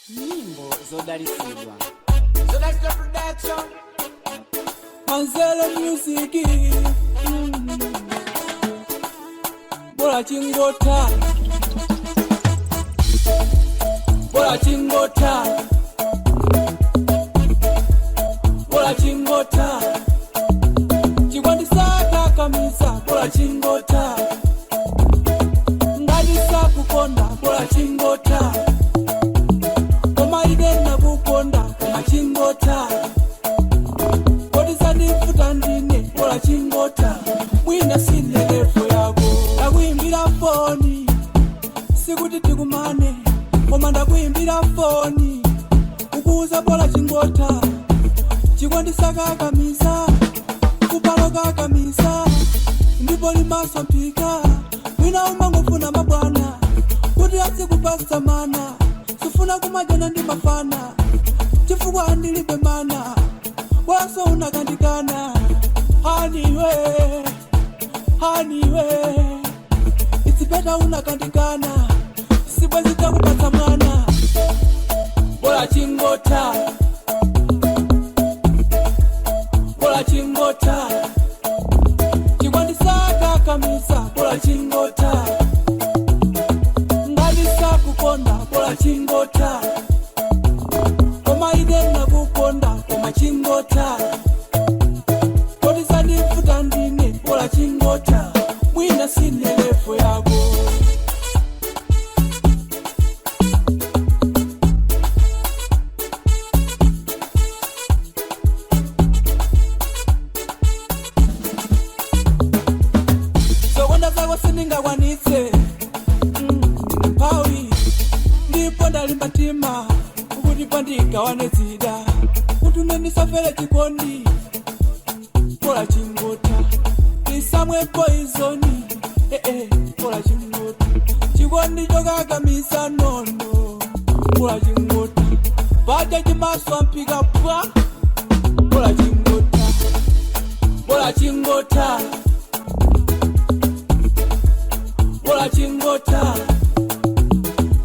Nyimbo zodalisidwa. So that's the production. Manzele music. Bola chingota. Bola chingota. Bola chingota. Chikwandisaka kamisa. Bola chingota. Ngadisa kukonda. Bola chingota. Koma ide kukonda. Koma chingota. Kodisanifuta ndine. Bola chingota. Mwina sine level yako. Ndakuimbira foni. Sikuti tikumane. Koma ndakuimbira foni. Ukuuza bola chingota. Chikwandisaka kamisa. Kupalo kakamisa. Ndipo limaso mpika. Mwina umangofuna mabwana. Kuti azikupasa mana. Sifuna kumajana ndi mafana. Chifukwa andilibe mana. Waso unakandikana. Haniwe. Haniwe. It's better unakandikana. Sibwezi takupatsa mwana. Bola chingota. Bola chingota. Chikwandisaka kamisa. Bola chingota. Ngadisa kukonda. Bola chingota. Koma ide nakukonda. Koma chingota. Kodisanifuta ndine. Bola chingota. Mwina sine level yako. Zokonda zako sindingakwanitse. Mphawi ndipo ndalimba mtima kuti pandigawane zida kuti une ndisafere chikondi. Bola chingota ndisamwe poison. Bola chingota chikondi chokakamisa nono. Bola chingota paja chimaswa mpika pwa. Bola chingota. Bola chingota. Bola chingota.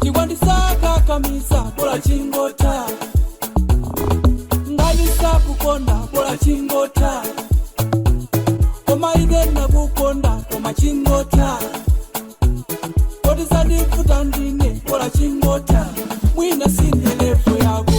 Chikwandisaka kamisa. Bola chingota. Ngadisa kukonda. Bola chingota. Koma ide nakukonda. Koma chingota. Kodisanifuta ndine. Bola chingota. Mwina sine level yako.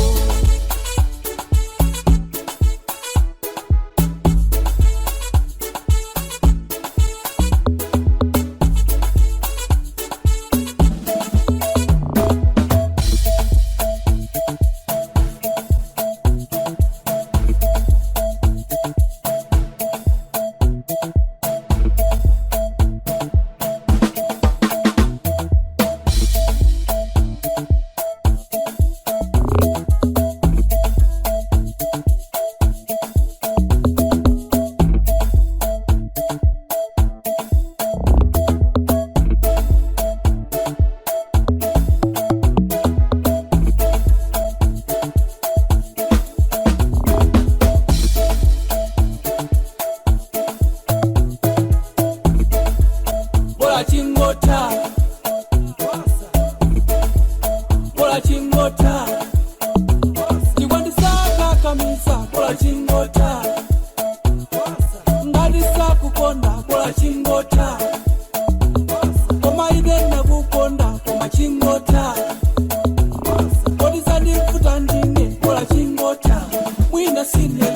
Bola chingota. Bola chingota. Chikwandisaka kamisa. Bola chingota. Ngadisa kukonda. Bola chingota. Koma ide nakukonda. Koma chingota. Kodisanifuta ndine. Bola chingota. Mwina sine.